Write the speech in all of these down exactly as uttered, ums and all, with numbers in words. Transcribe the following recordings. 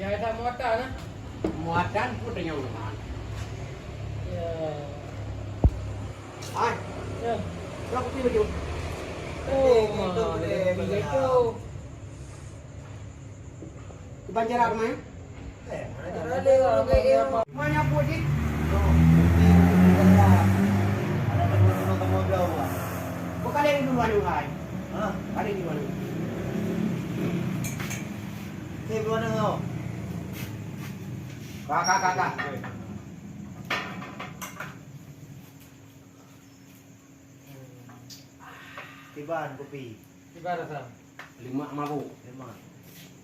Saya tak muatan, eh? Muatan pun tanyong teman. Ya. Hai. Ya. Kau kopi baju. Oh, itu, itu, itu. Iban cara kemana? Eh, mana cara dia? Mana pun ni? Bukan dari dulu anu hai. Hah? Ada di mana? Saya dua nengok. Kakak, kakak. Kiban kopi. Kiban rasa. Lima mabuk. Lima.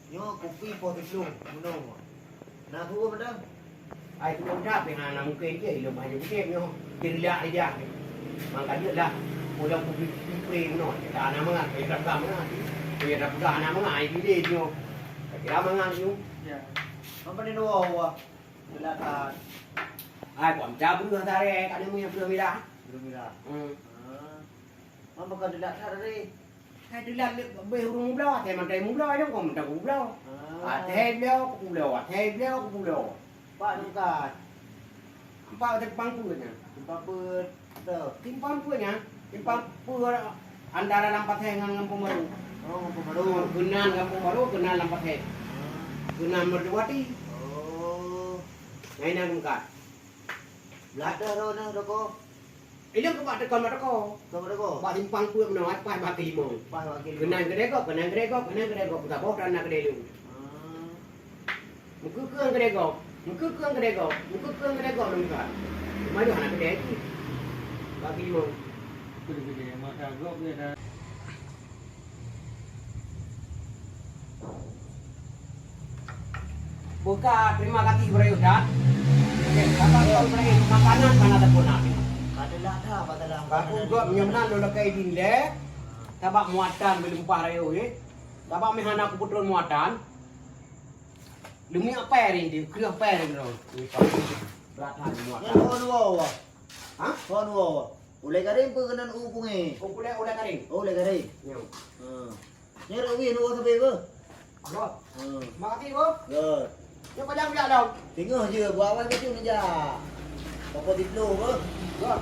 Nyoe kopi poh siplôh, meunoe. Na tuwoe padang. Ai tuwoe dah, pih hana mungken je, ilôn banyak gede nyoe. Jadi dah, dah. Mangka dia lah. Udah kopi, kopi meunoe. Kita anak mangat, kita pegang mangat. Kita pegang anak mangat, ai bile nyoe. Kita mangat nyoe. Ya. Apa ni dua, wah? Belakang. Ai, kok macam apa tu, Tare? Kat ni punya belum mirah. Belum mirah. Hmm. Ah. Mama kan delak that tadi. Hai delak lé beh ureueng mubloe, até mantai mubloe, nyoe kon mantai kubloe. Ah. Até bloe, kubloe, até bloe, kubloe. Pak Nungkat. Empat até simpang peuet nyan. Simpang peuet, dah. Simpang peuet nyan, simpang peuet antara Lampasé ngon Gampông Barô. Oh, Gampông Barô. Keunan Gampông Barô, keunan Lampasé. Ah. Keunan Mertuwati. Oh. Nyan inan Nungkat. Blah teuh droeneuh toko. Ilôn keu bak teuka bak toko. Teuka bak toko? Bak simpang peuet meunoe, paih bak keulimong. Paih bak keulimong. Keunan keudè gob, keunan keudè gob, keunan keudè gob, saboh tan na keudè lôn. Ah. Meukeukeueng keudè gob, meukeukeueng keudè gob, meukeukeueng keudè gob lôn ka. Cuma yoh hana keudè cit. Bak keulimong. Keudè-keudè, mata gob ya dah. Buka, terima kasih Ibrahim Ustaz. Okey, sabar Ibrahim, makanan mana tak pernah ni? Ada lah dah, pada lah. Aku gop nyoe meunan lôn lakèe idin lé. Tabak muatan beulimpah rayeuk, eh. Tabak meuhana kupeutrôn muatan. Leumik apa hari ni? Kreueh apa hari ni? Berat hal muatan. Yang dua-dua, wah. Hah? Dua-dua, wah. Ulèe garéng peue keunan u pungé? Oh, ulèe, ulèe garéng. Oh, ulèe garéng. Ya. Ha. Nyoe rot wih nyoe sabe beuh. Alot. Hmm. Makasih, Bos. Good. Nyoe padang pula dong. Singoh je buat awai baju ni ja. Papa di Plo beuh. Good.